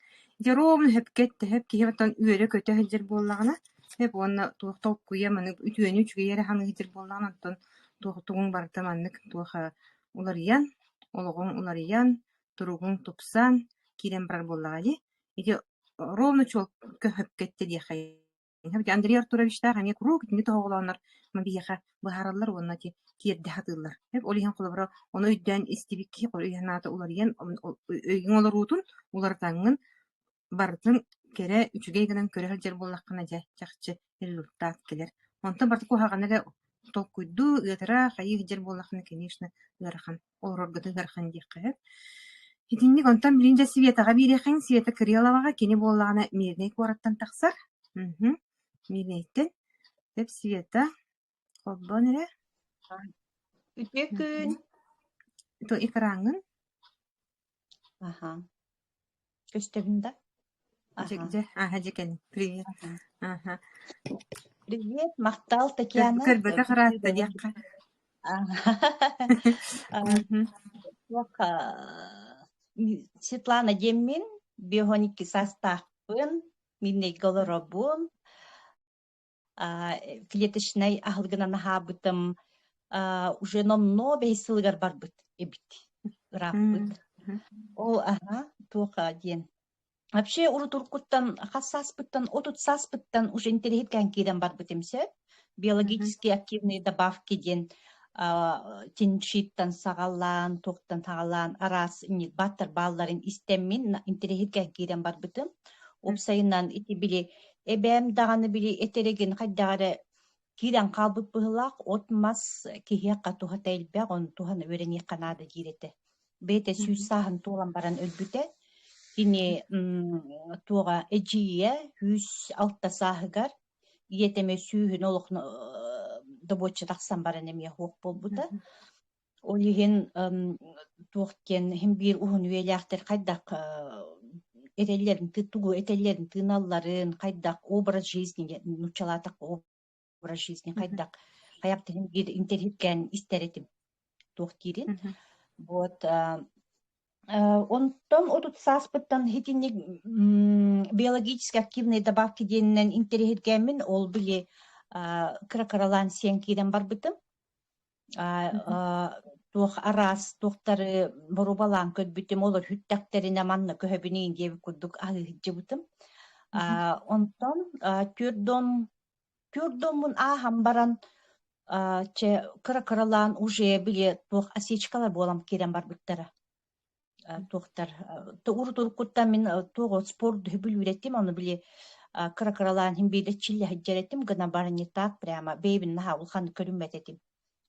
Дьэ ровно сөпкө эттэ, сөп киһи оттон үөрэ-көтө сылдьар буоллаҕына, сөп уонна туох толкуйа маны үтүөнү үчүгэйи эрэ саныы сылдьар буоллаҕына, оттон туох тугуҥ барыта маннык туох уларыйан, олоҕуҥ уларыйан, туругуҥ тупсан киирэн барар буоллаҕа дии. Ити ровно чуолка сөпкө эттэ диэххэйиҥ. Андрей Артуровичтаах эмиэ куруук итини тоһоҕолооннор биһиэхэ быһаараллар уонна ити тиэрдэ сатыыллар. Ол иһин холобура ону өйдөөн истибит киһи өйө-санаата уларыйан өйүҥ олоруутун уларытаҥҥын барытын кэрэ үчүгэй гынан көрө сылдьар буоллаххына дьэ чахчы результат кэлэр. Онтон барыта куһаҕаны эрэ толкуйдуу, ыатара, хайыы сылдьар буоллаххына, конечно, ыарахан олороргутун ыарахан диэххэ сөп. Итинник онтон билигин дьэ Светаҕа биэриэххин, Света Кирилловаҕа кини буоллаҕына Мирнэй куораттан тахсар. Мгм. Мииринэйтэн Сөп Света, холбоон эрэ. Үтүө күн. То экраҥҥын Аха. Көстөбүн да? Дьэ, Аха. дьэ, аха, дьэ кэлин. Привет. Аха. Привет, махтал, Татьяна. Көрбөтөх ыраатта диэххэ. Туох Светлана диэммин, 52 саастаахпын, Миирнэйгэ олоробун. Клеточнай аһылыгынан аһаабытым уже номнуо бэһис сылыгар барбыт эбит, ырааппыт. Ол аһа туох диэн Вообще урут уруккуттан хас сааспыттан 30 сааспыттан уже интэриэһиргээн киирэн барбытым сөп. Биологически активные добавки диэн тиншиттан саҕалаан, туохтан саҕалаан араас бааттар баалларын истэммин интэриэһиргээн киирэн барбытым. Уопсайынан ити били эбээм даҕаны били этэригин хайдах эрэ киирэн хаалбыт быһыылаах от-мас киһиэхэ туһата элбэх, ону туһана үөрэниэххэ наада диир этэ. Бэйэтэ 100 сааһын туолан баран өлбүтэ. Кини туоҕа эдьиийэ 106 сааһыгар ийэтэ эмиэ сүүһүн олох добуочча тахсан баран эмиэ суох буолбута. Ол иһин туох диэн иһин биир уһун үйэлээхтэр хайдах этэллэрин тугу этэллэрин тыыналларын хайдах образ жизни нууччалаатахха образ жизни хайдах хайахтарын биир интэриэһиргээн истэр этим туох диирин. Вот онтон 30 сааспыттан итинник биологически активные добавки диэнинэн интэриэһиргээммин ол били кыра-кыралаан сиэн киирэн барбытым. Туох араас туохтары боруобалаан көрбүтүм, олор сүттэхтэринэ манна көһөбүнүн диэбит курдук аһыы сылдьыбытым. Онтон түөрт доммун ааһан баран чэ кыра-кыралаан уже били туох осечкалар буолан киирэн барбыттара. Туохтар урут уруккуттан мин туох спорт сөбүлүүр этим, ону били кыра-кыралаан иһин биирдэ чиллэ сылдьар этим, гына баран не так прямо бэйэбин наһаа улаханнык көрүммэт этим.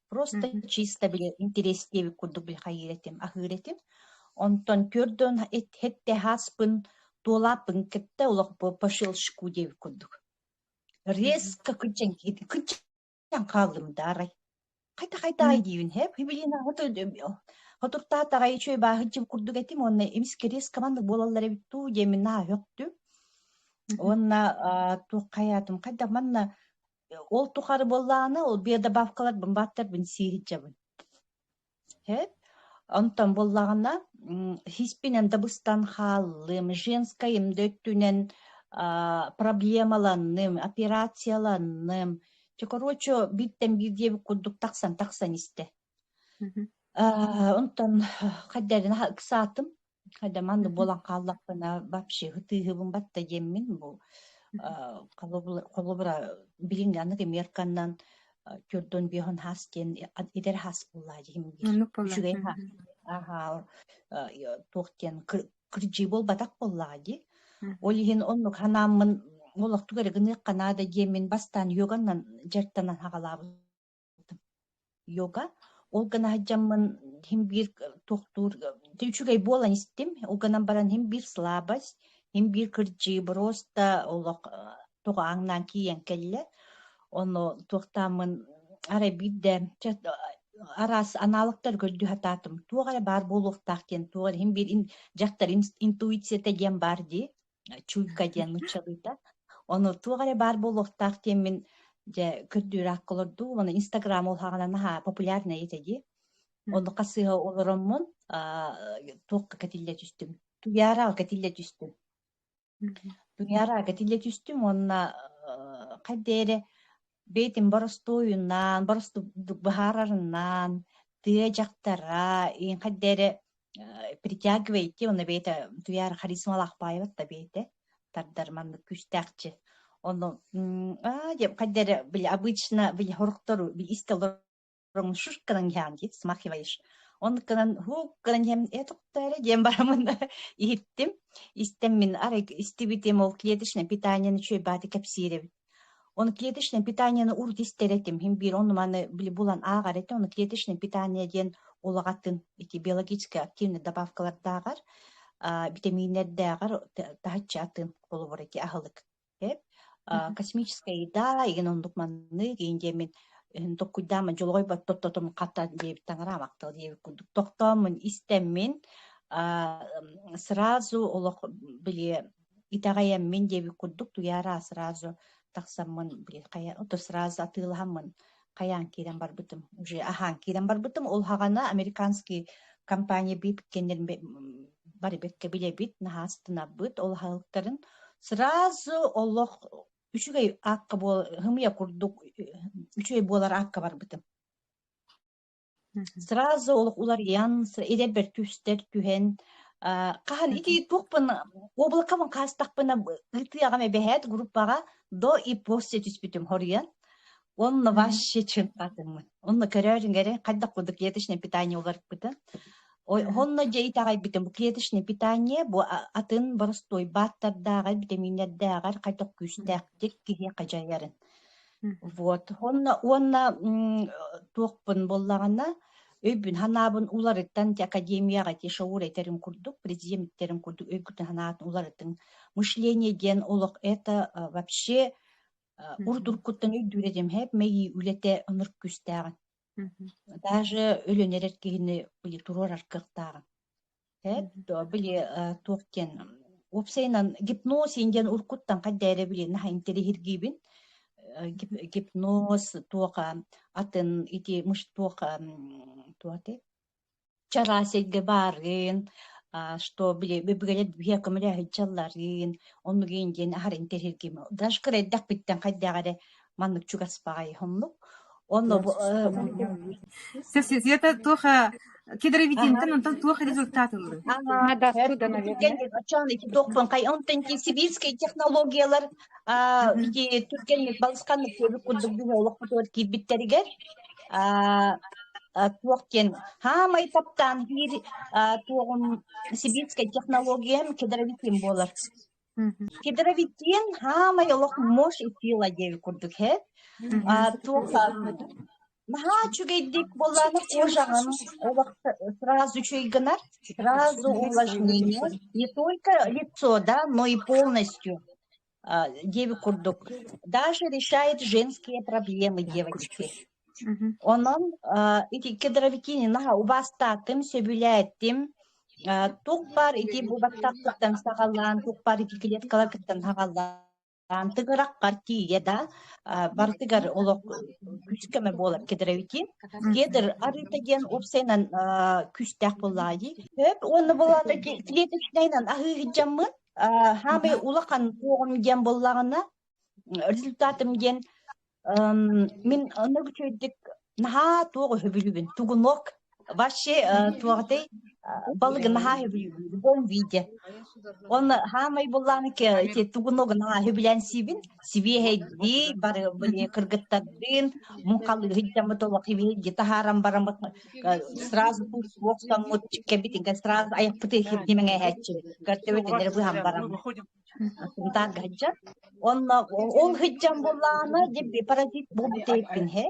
Просто чисто били интерес диэбит курдук били хайыыр этим, аһыыр этим. Онтон көрдөөн этте хааспын туолааппын кытта олох по щелчку диэбит курдук. Резко кырдьан кырдьан хааллым да арай. Хайта-хайта диибин һэп билин хотуртаатаҕай үчүгэй бааһырдьым курдук этим уонна эмискэ резко маннык буолаллар эбит дуу диэммин наһаа үөхтүм. Уонна туох хайаатым хайдах манна ол тухары буоллаҕына ол биодобавкаларбын бааттарбын сии сылдьабын. Һэп. Онтон буоллаҕына хиспинэн да быстан хааллым, женскайым да өттүнэн проблемаланным, операцияланным. Чэ, короче, бииртэн биир диэбит курдук тахсан-тахсан истэ. Онтон хайдарын ыксаатым. Хайда маннык буолан хааллахпына вообще ытыыһыбын батта диэммин бу холобура билиҥҥи аныгы мерканнан түрдөн биһон хас диэн эдэр хас буоллаа диһим диир. Оннук буолла. Үчүгэй хас. Аха туох диэн кырдьыы буолбатах буоллаҕа дии. Ол иһин оннук ханааммын олохтук эрэ гыныахха наада диэммин бастаан йоганнан дьарыктанан хаҕалаабытым. Йога. Ол гына сылдьаммын иһин биир туохтуур үчүгэй буолан истим. Ол гынан баран иһин биир слабость, иһин биир кырдьыы просто олох тоҕо ааҥнаан тиийэн кэллэ. Ону туохтааммын арай биирдэ араас аналогтар көрдүү сатаатым. Туох эрэ баар буолуохтаах диэн туох эрэ иһин биир дьахтар интуицията диэн баар дии. Чуйка диэн нууччалыыта. Ону туох эрэ баар буолуохтаах диэммин дьэ көрдүүр аакка олордуу уонна Инстаграм ол хаҕана наһаа популярнай этэ дии. Ону хасыһа олороммун туохха кэтиллэ түстүм. Туйаараҕа кэтиллэ түстүм. Туйаараҕа кэтиллэ түстүм уонна хайда эрэ Бэйэтин боростуойунаан, боростуйдук быһаарарынан, тыа дьахтара, иин хайда эрэ притягивает уонна бэйэтэ туйаара харизмалаах баайбат да бэйэтэ тардар маннык күүстээхчи. Ону аа диэм хайда эрэ били обычно били хорохтору били истэ шушканан иһэҕин дии смахиваешь. Оннук гынан һуук гынан иһэн ээ тоқтоо эрэ диэн бараммын иһиттим. Истэммин арай истибитим ол клеточное питаниены үчүгэй бааты кэпсиир эбит. Ону клеточное питаниены урут истэр этим. Иһин биир ону маны били булан ааҕар этим. Ону клеточное питание диэн улаҕатын ити биологическай активный добавкалардааҕар, битэмииннэрдээҕэр таһыччы атын холобур ити аһылык. Космическая еда игин оннук маннык игин диэммин токкуйдааммын дьолоҕойбот тоттотум хата диэбит таҥараам ахтал диэбит курдук тохтооммун истэммин сразу олох били итэҕэйэммин диэбит курдук туйаара сразу тахсаммын били хайа ото сразу атыылаһаммын хайаан киирэн барбытым уже аһаан киирэн барбытым ол хаҕана американский компания биипкеннер бары бэккэ билэбит наһаа астынабыт ол аһылыктарын сразу олох үчүгэй аакка буол хымыйа курдук үчүгэй буолар аакка барбытым Сразу олох уларыйан, эдэрбэр түстэр түһэн, хаһан ити туохпун облакабын хаастахпына ытыаҕым эбэһээт группаҕа до и после түспүтүм хоруйан. Онно вообще чынтатыммын. Онно көрөөрүҥ эрэ хайдах курдук клеточное питание уларыппытын. Онно дьэ итэҕэйбитим бу клеточное питание бу атын боростуой бааттардааҕар, битэмииннэрдээҕэр хайдах күүстээхтик киһиэхэ дьайарын. Вот. Уонна уонна туохпун буоллаҕына, өйбүн-санаабын уларыттан ити академияҕа ити Шаур этэрин курдук, президент этэрин курдук өйгүтүн-санаатын уларытыҥ. Мышление диэн олох это вообще урут-уруккуттан өйдүүр этим һээп мэйии үлэтэ ынырык күүстээҕин. Даже өлөн эрэр киһини били туруорар кыахтааҕын. Эт, били туох диэн уопсайынан гипноз диэн уруккуттан хайда эрэ били наһаа интэриэһиргиибин. Гипноз туох атын ити мыш туох туох этэй чараас эйгэ баарын что били өбүгэлэр биһиэхэ көмөлөһө оннук диэн аһар интэриэһиргиим. Даже кыра эрдэхпиттэн хайдах эрэ маннык чугас баҕайы оннук. Онно бу Света туох кедровитинтэн онтон туох результат ыллыҥ? Да, оттуда, наверное. Онтон сибирские технологиялар ити түргэнник балысханнык көрүк курдук биһи олохпутугар киирбиттэригэр туох диэн хаамай таптаан биир туоҕум сибирская технологиям кедровитин буолар. Кедровитин хаамай олох мощь и сила диэбит курдук һэ. Туох наһаа үчүгэйдик буоллаҕына кожаҕын олох сразу үчүгэй гынар, сразу увлажнение, не только лицо, да, но и полностью диэбит курдук. Даже решает женские проблемы девочки. Онон ити кедровитини наһаа убаастаатым, сөбүлээтим. Туох баар ити бу баттахпыттан саҕалаан, туох баар ити клеткаларгыттан саҕалаан тыгыраххар тиийэ да барытыгар олох күүс-көмө буолар кедровитин. Кедр арыыта диэн уопсайынан күүстээх буоллаҕа дии. Сөп уонна буолаата клеточнайынан аһыы сылдьаммын хаамай улахан туоҕум диэн буоллаҕына результатым диэн Мин оннук үчүгэйдик наһаа туох үһүбүлүүбүн тугунок вообще туох этэй балыгы наһаа үһүбүлүүбүн в любом виде. Уонна хаамай буллааны ити тугуногу наһаа үһүбүлээн сиибин сибиэһэйдии бары били кыргыттардыын муҥхалыы сылдьаммыт олох сибиэһэйдии таһааран бараммыт сразу туохтаммыт кэбитингэ сразу айахпыты хирдимэҥээһээччи көрдөбүт быһан бараммыт Сунтаарга сылдьар. Онно ол сылдьан буоллаҕына дьэ паразит буолбут эбиппин һэ.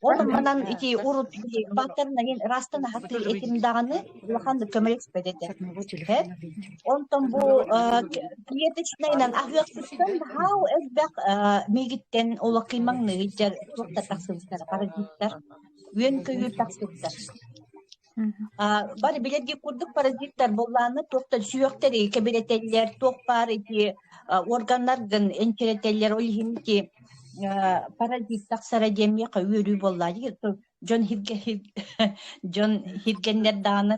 Ол манан ити урут баттарынан ырастан аһатыы этим даҕаны улаханнык көмөлөспөт этэ. Һэ. Онтон бу клеточнайынан аһыахпыттан наһаа элбэх миигиттэн олох кыймаҥныы сылдьар туохтар тахсыбыттара паразиттар үөн-көйүүр тахсыбыттар. Бары билэргит курдук паразиттар буоллаҕына туохтан сүһүөхтэри кэбирэтэллэр, туох баар ити органнаргын энчирэтэллэр, ол иһин ити паразит тахсара диэн миэхэ үөрүү буоллаа дии. Дьон дьон хиргэннэр даҕаны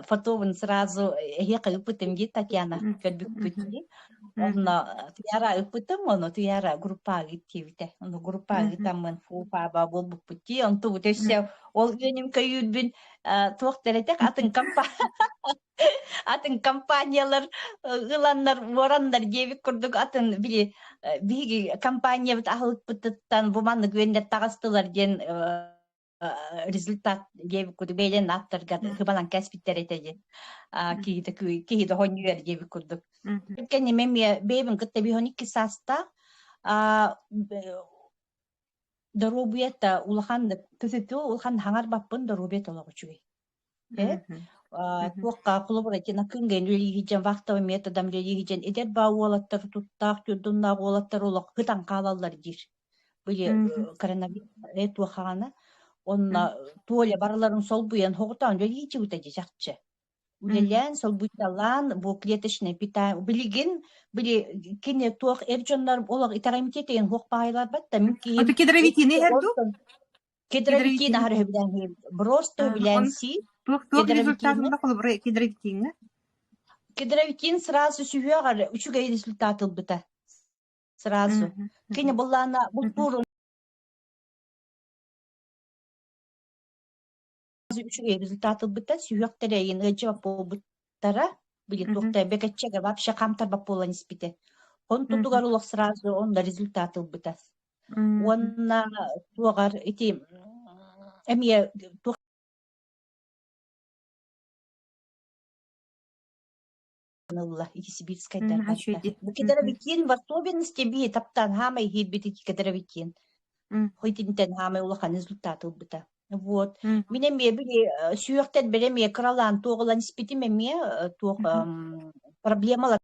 фотобун сразу эһиэхэ ыыппытым дии Татьяна көрбүккүт дии. Онно Туяра ыыппытым, ону Туяра группаҕа ыыт диэбитэ. Ону группаҕа ыытаммын фу пааба буолбуппут дии. Онтубут өссө ол үөнүм көйүүрбүн туох дэрэтэх атын атын компаниялар ыланнар уораннар диэбит курдук атын били биһиги компаниябыт аһылыкпытыттан бу маннык үөннэр таҕыстылар диэн результат диэбит курдук бэйэлэрин ааттарыгар хыбалан кэспиттэр этэ диэн киһи киһи да хонньуйар диэбит курдук кэнним эмиэ бэйэбин кытта 52 саастаах Доруобуйата улахан төтөтү улахан хаҥарбаппын доруобуйата олох үчүгэй. Э? Туохха холобура ити накыҥҥа үлэлииһидьэн вахтовый методом үлэлииһидьэн эдэр баа уолаттар туттаах түрдуннаах уолаттар олох ытан хаалаллар диир. Били коронавирус туохаҕана онно Толя барыларын солбуйан хоҕутаан үлэлиичибитэ дии чахчы. Үлэлээн солбуйталаан бу клеточное питание билигин били кини туох эр дьоннор олох итэҕэйимтиэ туох баайыларбат да мин киһим Ото кедровитины иһэр дуу? Кедровитин аһар өһүбүлээн просто өһүбүлээн сии. Туох туох результат ылла холобура кедровитиҥҥа? Кедровитин сразу сүһүөҕэр үчүгэй результат ылбыта. Сразу. Кини буллаана бултуурун үчүгэй результат ылбыта сүһүөх тэрээйин ыалдьыбат буолбуттара били туохта бэкэччэгэ вообще хаамтарбат буолан испитэ. Онтутугар олох сразу онно результат ылбыта. Уонна туоҕар ити эмиэ туох ылла ити сибирскайдар барда. Бу кедровикин в особенности бии таптаан хаамай иһиирбит ити кедровикин. Хойтинтэн хаамай улахан результат ылбыта. Вот. Мин эмиэ били сүөхтэн бэрэ эмиэ кыралаан туох ылан испитим эмиэ туох проблемалар.